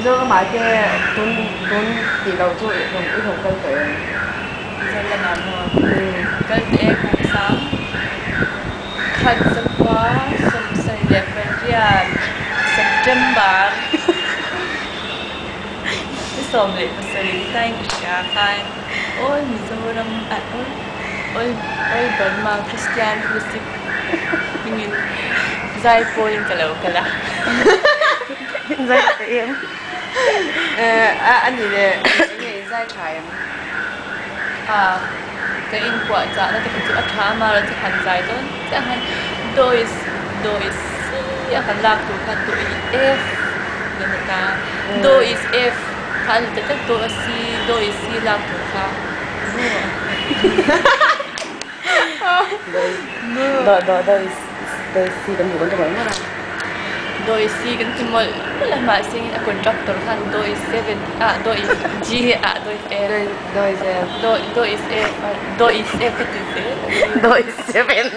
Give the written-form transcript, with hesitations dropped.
Mizoramah te tun tun tih loh chu i rawn i rawn kal tawh em? Mizoramah maw? Kal teh e kum sang khat zakua sawmsarih leh pariat September ni 17 ni tain ka hria khan All Mizoram ah All All All Burma Christian Fellowship hmingin Zaipawlin ka lo kal a. Zai tha em? A a ni le eng nge in zai tha em? A ka inpuah chahna te kha chu a tha a mahrawh chu han zai dawn chiah khan do is do is C a kan lak tur khan do i F kan ni ta do is F kha a ni ta tlat do a C do is C lak tur kha Do do do is do is C kan ti mawlh mawlh a. Do is C kan ti mawlh mawlh a mahse a contractor khan do is seven ah do is G ah do is F Do is F do do is F do is F ka ti zel. Do is seven.